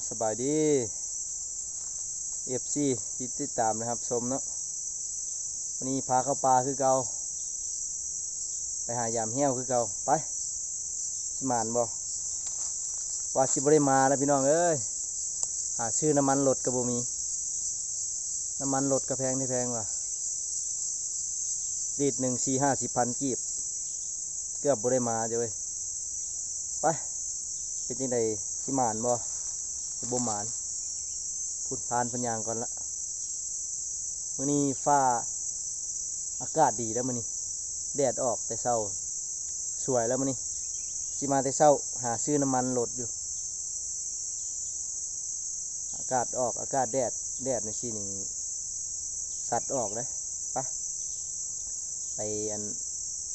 ສະບາຍດີ ເອັຟຊີ ທີ່ຕິດຕາມ ແລະ ຮັບຊົມເນາະ. ມື້ນີ້ພາເຂົ້າປ່າຄືເກົ່າ ໄປຫາຢາມແຮ້ວຄືເກົ່າ. ໄປ ຊິໝານບໍ່? ວ່າຊິບໍ່ໄດ້ມາແລ້ວພີ່ນ້ອງເອີຍ, ຫາຊື້ນ້ຳມັນລົດກໍບໍ່ມີ. ນ້ຳມັນລົດກໍແພງແທ້ໆວ່າ ລິດໜຶ່ງສີ່ຫ້າສິບພັນກີບ. ເກືອບບໍ່ໄດ້ມາເດີ້ເວີຍ. ໄປ ເປັນຈັ່ງໃດ ຊິໝານບໍ່ ຫຼືບໍ່ໝານ? ພຸ້ນ ຜ່ານເພິ່ນຍ່າງກ່ອນລະ. ມື້ນີ້ຟ້າອາກາດດີແລ້ວມື້ນີ້, ແດດອອກແຕ່ເຊົ້າ, ສວຍແລ້ວມື້ນີ້. ຊິມາແຕ່ເຊົ້າ ຫາຊື້ນ້ຳມັນລົດຢູ່. ອາກາດອອກ ອາກາດແດດ ແດດຈັ່ງຊີ້ນີ້ ສັດອອກເດ້. ໄປ ໄປອັນ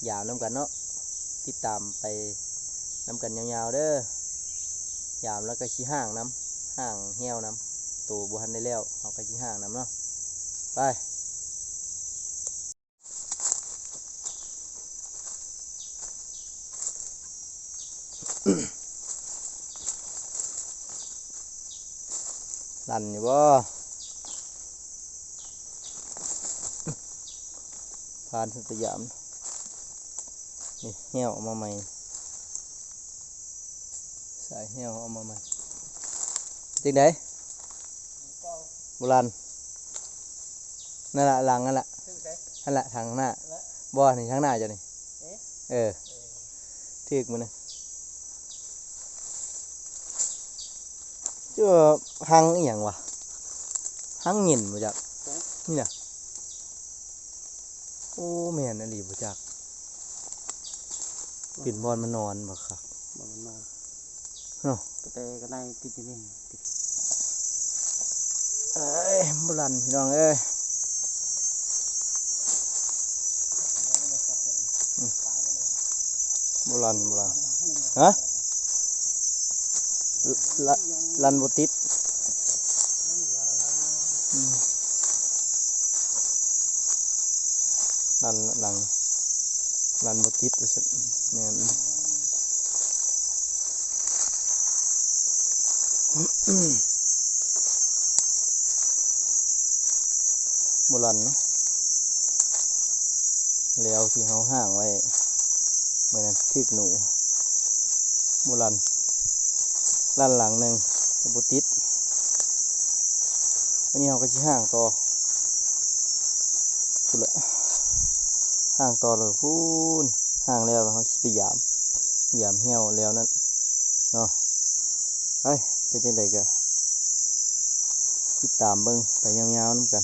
ຢາມນຳກັນເນາະ, ຕິດຕາມໄປນຳກັນຍາວໆເດີ້. ຢາມແລ້ວກໍຊິຫ້າງນຳ ຫ້າງແຮ້ວນຳ, ໂຕບໍ່ທັນໄດ້ແລ້ວ ເຮົາກໍຊິຫ້າງນຳເນາະ. ໄປ. ລັນຢູ່ບໍ່? ຜ່ານສະຫຍາມ. ນີ້ແຮ້ວເອົາມາໃໝ່. ສາຍແຮ້ວເອົາມາໃໝ່. ຈັ່ງໃດ? ບໍ່ລັນ. ນັ້ນລະ ຫຼັງນັ້ນລະ. ຫັ້ນລະ ທາງໜ້າ. ບໍ່ ນີ້ທາງໜ້າເຈົ້ານີ້. ເອີ ຖືກມື້ນະ. ເຈົ້າ ຮັງອີ່ຫຍັງວະ? ຮັງເຫງັນບໍ່ຈັກ. ນີ້ນະ. ໂອ້ ແມ່ນອີ່ຫຼີບໍ່ຈັກ. ເປັນບ່ອນມານອນບັກຄັກ ບ່ອນມານອນເນາະ. ແຕ່ກະໄດ້ຕິດຢູ່ນີ້. ເອີຍ ບໍ່ລັນ ພີ່ນ້ອງເອີຍ. ບໍ່ລັນ ບໍ່ລັນ. ຮະ? ລະ ລັນບໍ່ຕິດ. ອືມ ລັນຫຼັງ ລັນບໍ່ຕິດວ່າຊັ້ນ. ແມ່ນ ບໍ່ລັນເນາະ. ແລ້ວທີ່ເຮົາຫ້າງໄວ້ມື້ນັ້ນຖືກໜູ ບໍ່ລັນ ລັນຫຼັງໜຶ່ງກໍບໍ່ຕິດ. ວັນນີ້ເຮົາກໍຊິຫ້າງຕໍ່ ພຸ້ນລະ ຫ້າງຕໍ່ເລີຍ ພຸ້ນ. ຫ້າງແລ້ວ ແລ້ວເຮົາຊິໄປຢາມ ຢາມແຮ້ວແລ້ວນັ້ນເນາະ. ໄປ ເປັນຈັ່ງໃດກໍຕິດຕາມເບິ່ງໄປຍາວໆນຳກັນ.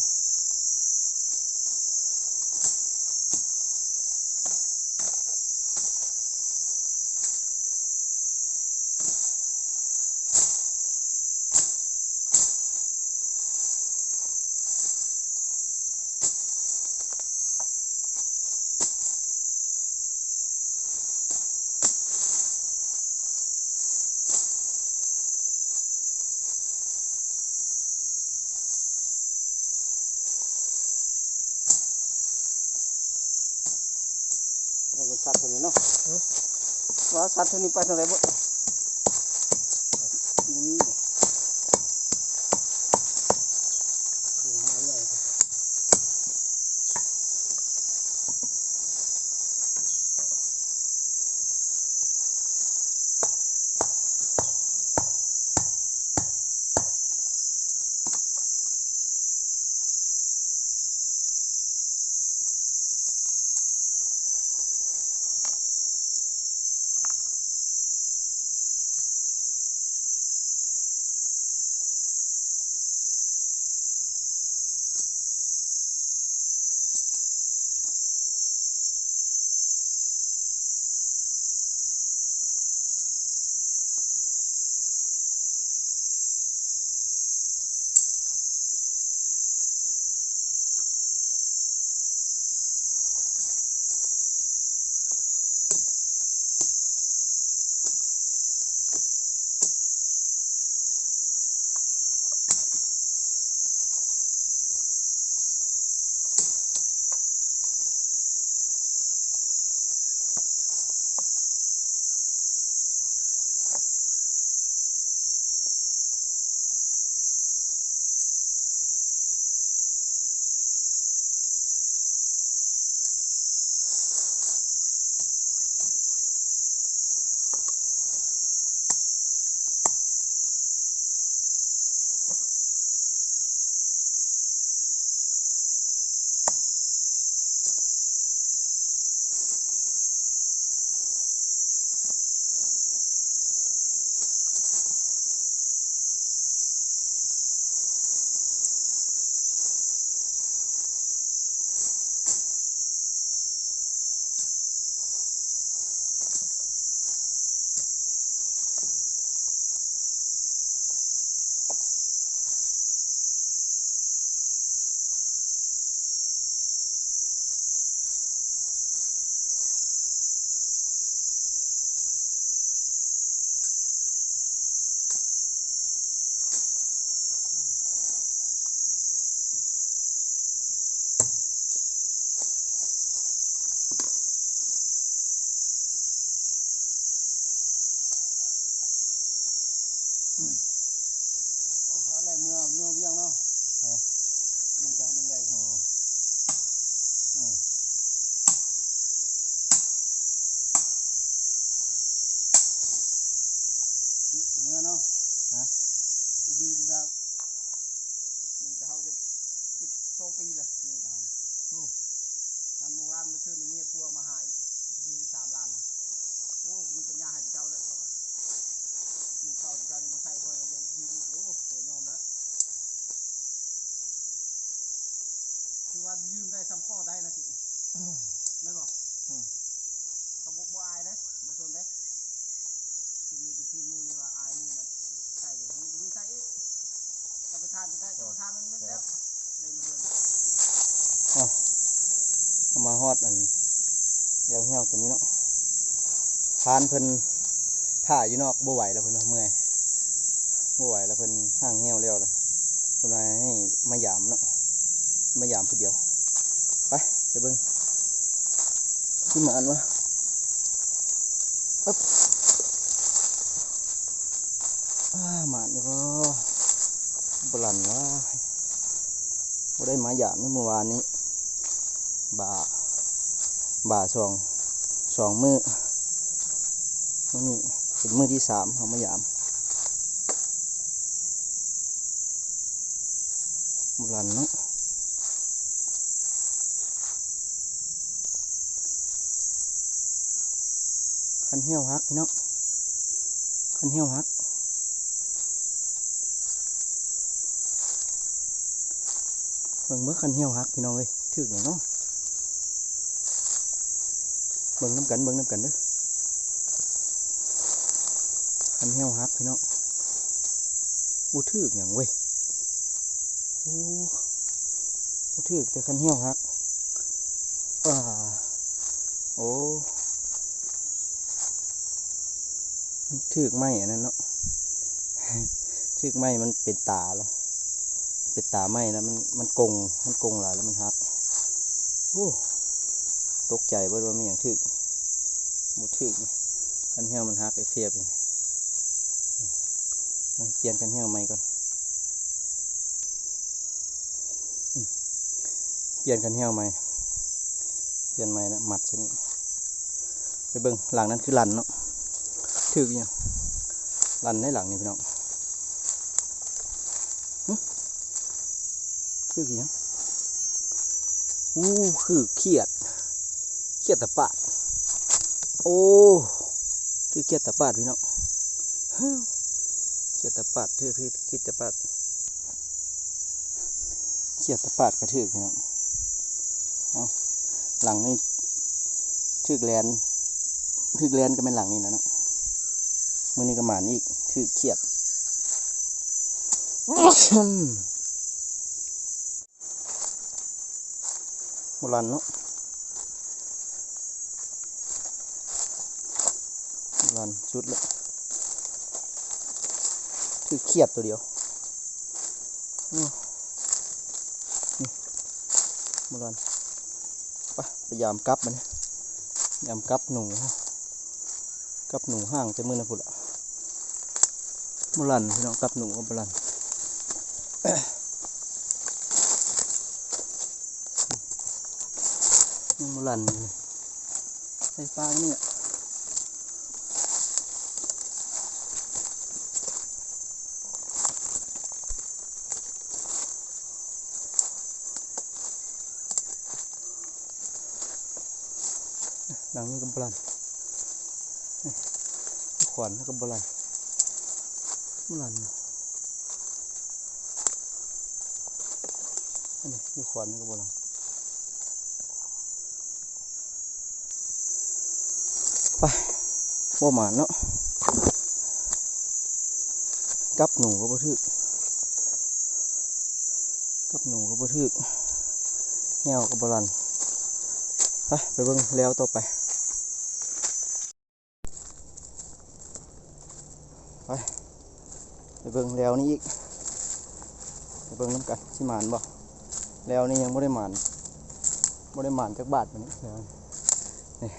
ມັນເປັນສັດຕົວນີ້ເນາະ. ວ່າສັດຕົວນີ້ໄປທາງໃດບໍ່? ບໍ່ມີ. ເມືອວຽງເນາະ ໃສ ລຸງເຈົ້າ ລຸງແດງ ໂອ້ ເອີ ເມືອເນາະ ຮະ ດື້ບໍ່ໄດ້ ມີແຕ່ເຮົາຈະ ສິບສອງປີລະ ມີແຕ່ເຮົາ ໂອ້ ອັນເມື່ອວານມື້ຊືນນີ້ເມຍຜົວມາຫາອີກ ຢືມສາມລ້ານ ໂອ້ ບໍ່ມີປັນຍາໃຫ້ເຈົ້າແລ້ວ ເຂົາວ່າ ໝູ່ເກົ່າທີ່ເຈົ້າຍັງບໍ່ໃຊ້ ຂ້ອຍກໍຍັງຢືມອີກ ໂອ້ ໂຫຍອມແລ້ວ ຄືວ່າຢືມໄດ້ສ່ຳຂໍໄດ້ນະ ຈຸ ແມ່ນບໍ່? ເຂົາບໍ່ ບໍ່ອາຍເດ້ ບໍ່ສົນເດ້. ກິນນີ້ໄປຊີ້ນໝູ່ນີ້ວ່າອາຍໝູ່ນະ ໃສ່ເດ້ ບໍ່ມີໃສ່ອີກ ຈະໄປທານກໍໄດ້ ຈະບໍ່ທານມັນແມ່ນແລ້ວ ໄດ້ເງິນເດືອນ ອ້າວ ເຮົາມາຮອດອັນແລ້ວແຫ້ວຕົວນີ້ເນາະ ພານເພິ່ນຖ້າຢູ່ນອກ ບໍ່ໄຫວແລ້ວເພິ່ນວ່າເມື່ອຍ ບໍ່ໄຫວແລ້ວ ເພິ່ນຫ້າງແຫ້ວແລ້ວລະ ເພິ່ນວ່າໃຫ້ມາຢາມເນາະ ຊິມາຢາມຜູ້ດຽວ ໄປ ໄປເບິ່ງ ຊິໝານບໍ່? ອຶບ ອ້າ ໝານຢູ່ບໍ່? ບໍ່ລັ່ນຫວາ ບໍ່ໄດ້ມາຢາມເມື່ອວານນີ້ ບາ ບາສອງ ສອງມື້ ມື້ນີ້ເປັນມື້ທີສາມ ເຮົາມາຢາມ ບໍ່ລັ່ນເນາະ. ຄັນແຫ້ວຫັກພີ່ນ້ອງ ຄັນແຫ້ວຫັກ ເບິ່ງເບິ່ງ ຄັນແຫ້ວຫັກພີ່ນ້ອງເອີຍ ຖືກຫຍັງເນາະ ເບິ່ງນຳກັນ ເບິ່ງນຳກັນເດີ ຄັນແຫ້ວຫັກພີ່ນ້ອງ ບໍ່ຖືກຫຍັງເວີຍ ໂອ້ ບໍ່ຖືກແຕ່ຄັນແຫ້ວຫັກ ອາ ໂອ້ ມັນຖືກໄມ້ອັນນັ້ນເນາະ ຖືກໄມ້ມັນເປັນຕາລະ ເປັນຕາໄມ້ລະ ມັນ ມັນກົງ ມັນກົງຫຼາຍລະ ມັນຫັກ ໂອ້ ຕົກໃຈເບິດວ່າແມ່ນຫຍັງຖືກ ບໍ່ຖືກ ຄັນແຫ້ວມັນຫັກເອຟເອຟ ນີ້ ເອີ ປ່ຽນຄັນແຫ້ວໃໝ່ກ່ອນ ອືມ ປ່ຽນຄັນແຫ້ວໃໝ່ ປ່ຽນໃໝ່ລະ ມັດຊະນີ້ ໄປເບິ່ງຫຼັງນັ້ນຄືລັ່ນເນາະ ຖືກອີ່ຫຍັງ ລັ່ນໃນຫຼັງນີ້ພີ່ນ້ອງ ຫຶ ຖືກອີ່ຫຍັງ ໂອ້ ຄືຂຽດ ຂຽດຕາປາດ ໂອ້ ຖືກຂຽດຕາປາດພີ່ນ້ອງ ຂຽດຕາປາດ ຖືກຂຽດຕາປາດ ຂຽດຕາປາດກໍຖືກພີ່ນ້ອງ ເອົ້າ ຫຼັງນີ້ຖືກແລນ ຖືກແລນກໍແມ່ນຫຼັງນີ້ແຫຼະເນາະ ມື້ນີ້ກໍໝານອີກ ຖືກຂຽດ ບໍ່ລັ່ນເນາະ ບໍ່ລັ່ນ ສຸດແລ້ວ ຖືກຂຽດຕົວດຽວ ໂອ້ ນີ້ ບໍ່ລັ່ນ ໄປ ໄປຢາມກັບບາດນີ້ ຢາມກັບໜູ ກັບໜູຫ້າງແຕ່ມື້ນັ້ນພຸ້ນລະ ບໍ່ລັ່ນພີ່ນ້ອງ ກັບໜູກໍບໍ່ລັ່ນ ຍັງບໍ່ລັ່ນຢູ່ ໃສ່ປາກນີ້ແຫຼະ ຫຼັງນີ້ກໍບໍ່ລັ່ນ ຂອນກໍບໍ່ລັ່ນ ບໍ່ລັ່ນ ອັນນີ້ຢູ່ຂອນນີ້ກໍບໍ່ລັ່ນ ໄປ ບໍ່ໝານເນາະ ກັບໜູກໍບໍ່ຖືກ ກັບໜູກໍບໍ່ຖືກ ແຫ້ວກໍບໍ່ລັ່ນ ໄປ ໄປເບິ່ງແລ້ວຕໍ່ໄປ ໄປ ໄປເບິ່ງແລ້ວນີ້ອີກ ໄປເບິ່ງນຳກັນ ຊິໝານບໍ່ ແລ້ວນີ້ຍັງບໍ່ໄດ້ໝານ ບໍ່ໄດ້ໝານຈັກບາດມື້ນີ້ ແລ້ວນີ້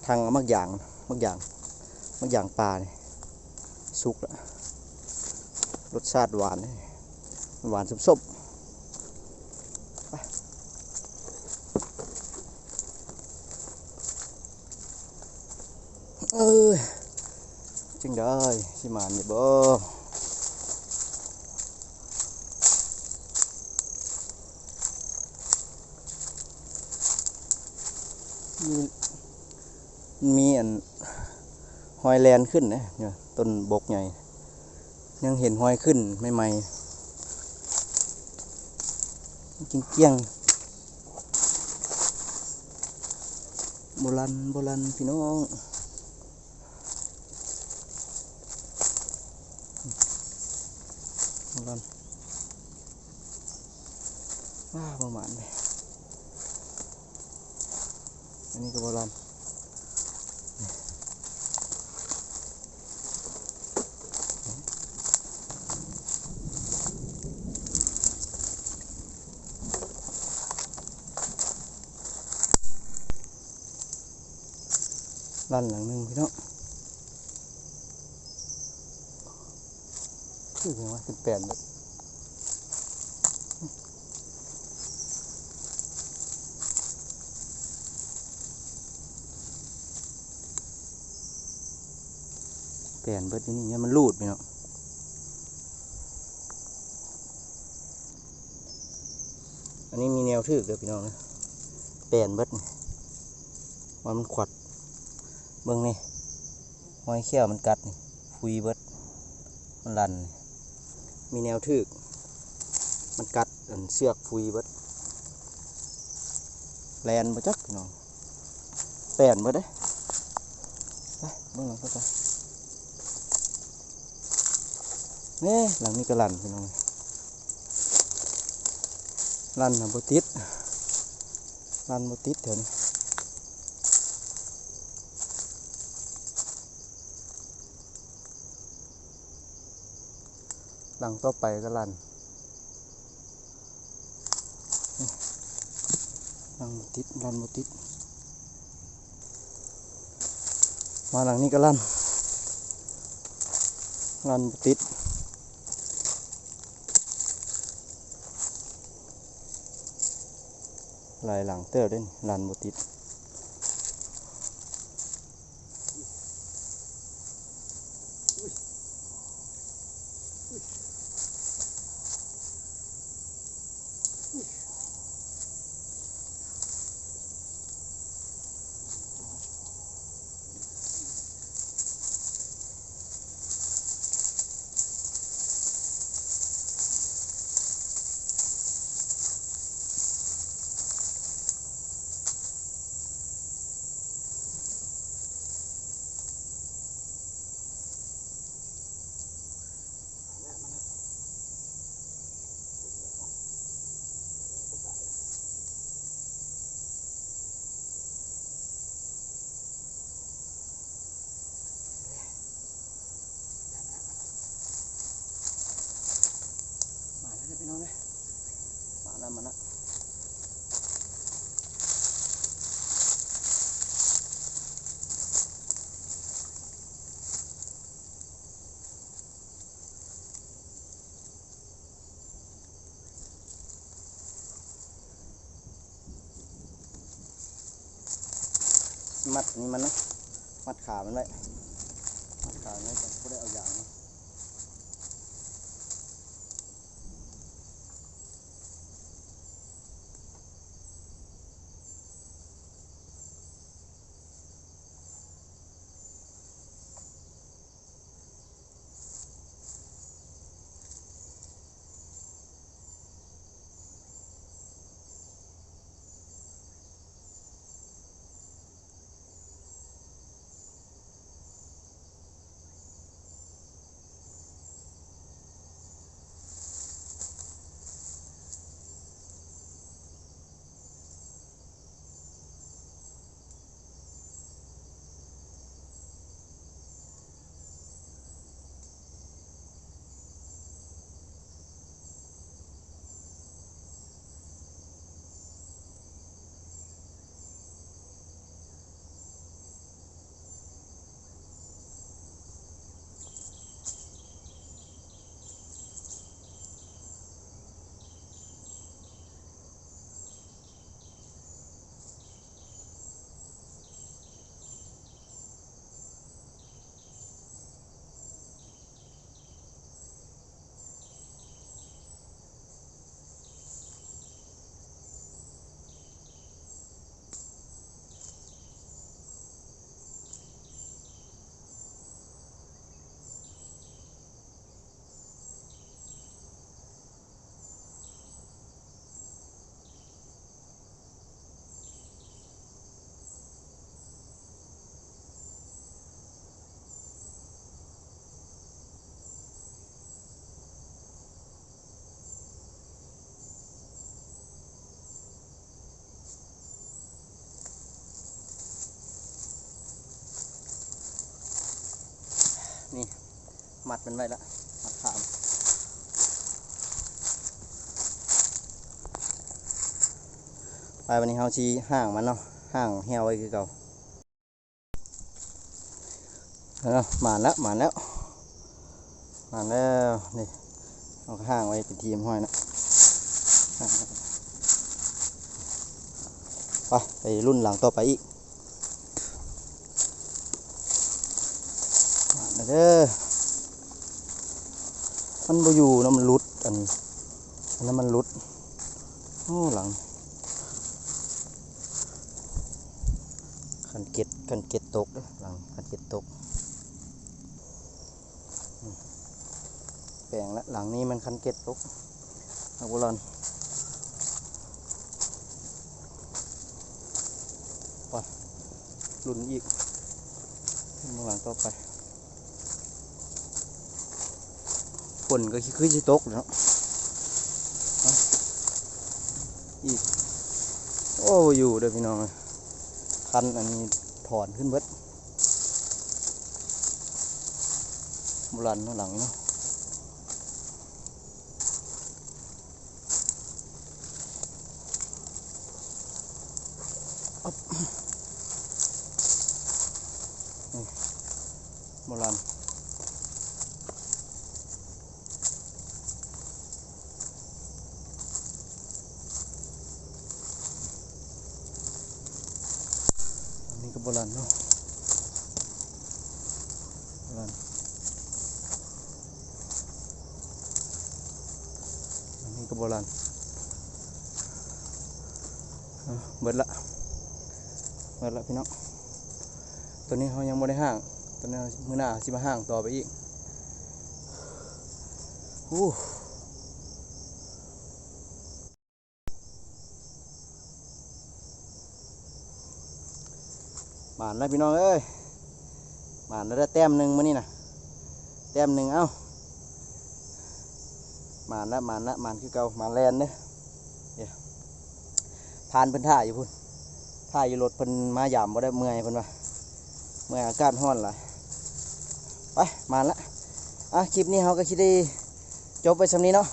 ທັງເອົາໝາກຢາງ ໝາກຢາງ ໝາກຢາງປ່ານີ້ ສຸກລະ ລົດຊາດຫວານເດ້ ຫວານສົ້ມໆ. ເອີຍ ຈັ່ງໃດ ຊິໝານຢູ່ບໍ່? ມີ ມີອັນ ຮອຍແລ່ນຂຶ້ນເດ້ ຕົ້ນບົກໃຫຍ່ ຍັງເຫັນຮອຍຂຶ້ນໃໝ່ໆ ກ້ຽງໆ ບໍ່ລັ່ນ ບໍ່ລັ່ນ ພີ່ນ້ອງ. ບໍ່ລັ່ນ ວ້າ ບໍ່ໝານເດ້. ອັນນີ້ກໍບໍ່ລັ່ນ ລັ່ນຫຼັງໜຶ່ງ ພີ່ນ້ອງ. ຄືຫຍັງວະ ເປັນແປນເບິດ ແປນເບິດຢູ່ນີ້ ມັນຮູດພີ່ນ້ອງ. ອັນນີ້ມີແນວຖືກເດີພີ່ນ້ອງເດີ ແປນເບິດນີ້ ວ່າມັນຂວັດ ເບິ່ງນີ້ ຮອຍແຂ້ວມັນກັດນີ້ ຟຸຍເບິດ ມັນລັ່ນນີ້ ມີແນວຖືກ ມັນກັດອັນເຊືອກຟຸຍເບິດ ແລ່ນບໍ່ຈັກພີ່ນ້ອງ ແປນເບິດເດ້. ໄປເບິ່ງຫຼັງຕໍ່ໄປ ເອີ ຫຼັງນີ້ກໍລັ່ນພີ່ນ້ອງ ລັ່ນນະບໍ່ຕິດ ລັ່ນບໍ່ຕິດແຖວນີ້. ຫຼັງຕໍ່ໄປກໍລັ່ນ ລັ່ນບໍ່ຕິດ ລັ່ນບໍ່ຕິດ ມາຫຼັງນີ້ກໍລັ່ນ ລັ່ນບໍ່ຕິດ ຫຼາຍຫຼັງເຕີບເດ້ ລັ່ນບໍ່ຕິດ. ມາແລ້ວເດີພີ່ນ້ອງເດີ ມາແລ້ວ ມາແລ້ວ. ມັດນີ້ມັນນະ ມັດຂາມັນໄວ້ ມັດຂາມັນໄວ້ ບໍ່ໄດ້ເອົາຢາງນະ. ໂ ມັດມັນໄວ້ລະ ມັດຂາມ. ໄປ ບາດນີ້ເຮົາຊິຫ້າງມັນເນາະ ຫ້າງແຫ້ວໄວ້ຄືເກົ່າ. ເອີ ໝານແລ້ວ ໝານແລ້ວ ໝານແລ້ວ ນີ້ ເຮົາກໍຫ້າງໄວ້ເປັນທີ່ຮຽບຮ້ອຍນະ. ໄປ ໄປລຸ້ນຫຼັງຕໍ່ໄປອີກ. ມາແລ້ວເດີ ມັນບໍ່ຢູ່ເນາະ ມັນຫຼຸດ ອັນ ອັນນັ້ນມັນຫຼຸດ. ໂອ້ ຫຼັງ ຄັນເກັດ ຄັນເກັດຕົກເດີ ຫຼັງຄັນເກັດຕົກ. ແປງລະ ຫຼັງນີ້ມັນຄັນເກັດຕົກ ຮັກບໍ່ລອນ. ໄປ ລຸ້ນອີກ ເບິ່ງຫຼັງຕໍ່ໄປ. ຝົນກໍຄືຊິຕົກເນາະ ອີກ. ໂອ້ ຢູ່ເດີພີ່ນ້ອງເອີຍ ຄັນອັນນີ້ຖອນຂຶ້ນເບິດ. ບໍ່ລັນເນາະ ຫຼັງນີ້ເນາະ. ອັບ ນີ້ ບໍ່ລັນ ອັນນີ້ກໍບໍ່ລັນເນາະ ບໍ່ລັນ. ອັນນີ້ກໍບໍ່ລັນ ເອີ ເບິດລະ ເບິດລະພີ່ນ້ອງ. ຕົວນີ້ເຮົາຍັງບໍ່ໄດ້ຫ້າງ ຕົວນີ້ເຮົາ ມື້ໜ້າເຮົາຊິມາຫ້າງຕໍ່ໄປອີກ. ໂອ້ ໝານແລ້ວພີ່ນ້ອງເອີຍ ໝານແລ້ວເດີ ແຕ້ມໜຶ່ງມື້ນີ້ນະ ແຕ້ມໜຶ່ງ. ເອົ້າ ໝານລະ ໝານລະ ໝານຄືເກົ່າ ໝານແລ່ນເດີ. ເອີ ຜ່ານເພິ່ນຖ້າຢູ່ພຸ້ນ ຖ້າຢູ່ລົດເພິ່ນມາຢາມບໍ່ໄດ້ ເມື່ອຍເພິ່ນວ່າ ເມື່ອຍ ອາກາດຮ້ອນຫຼາຍ. ໄປ ໝານລະ. ອ່າ ຄລິບນີ້ເຮົາກໍຊິໄດ້ຈົບໄວ້ສ່ຳນີ້ເນາະ.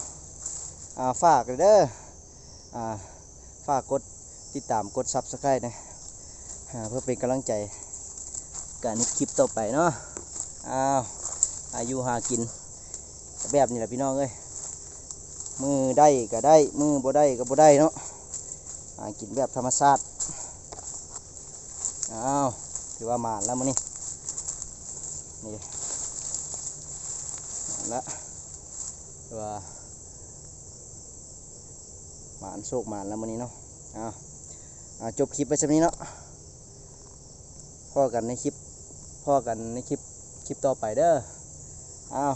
ອ່າ ຝາກເດີ ອ່າ ຝາກກົດຕິດຕາມ ກົດ Subscribe ແດ່ ອ່າ ເພື່ອເປັນກຳລັງໃຈການເຮັດຄລິບຕໍ່ໄປເນາະ. ອ້າວ ຫາຢູ່ຫາກິນແບບນີ້ແຫຼະພີ່ນ້ອງເອີຍ ມື້ໄດ້ກໍໄດ້ ມື້ບໍ່ໄດ້ກໍບໍ່ໄດ້ເນາະ ຫາກິນແບບທຳມະຊາດ. ອ້າວ ຖືວ່າໝານແລ້ວມື້ນີ້ ນີ້ ໝານລະ ຖືວ່າ ໝານ ໂຊກໝານແລ້ວມື້ນີ້ເນາະ. ເອົາ ເອົາ ຈົບຄລິບໄວ້ສ່ຳນີ້ເນາະ ພໍ້ກັນໃນຄລິບ ພໍ້ກັນໃນຄລິບ ຄລິບຕໍ່ໄປເດີ. ເອົາ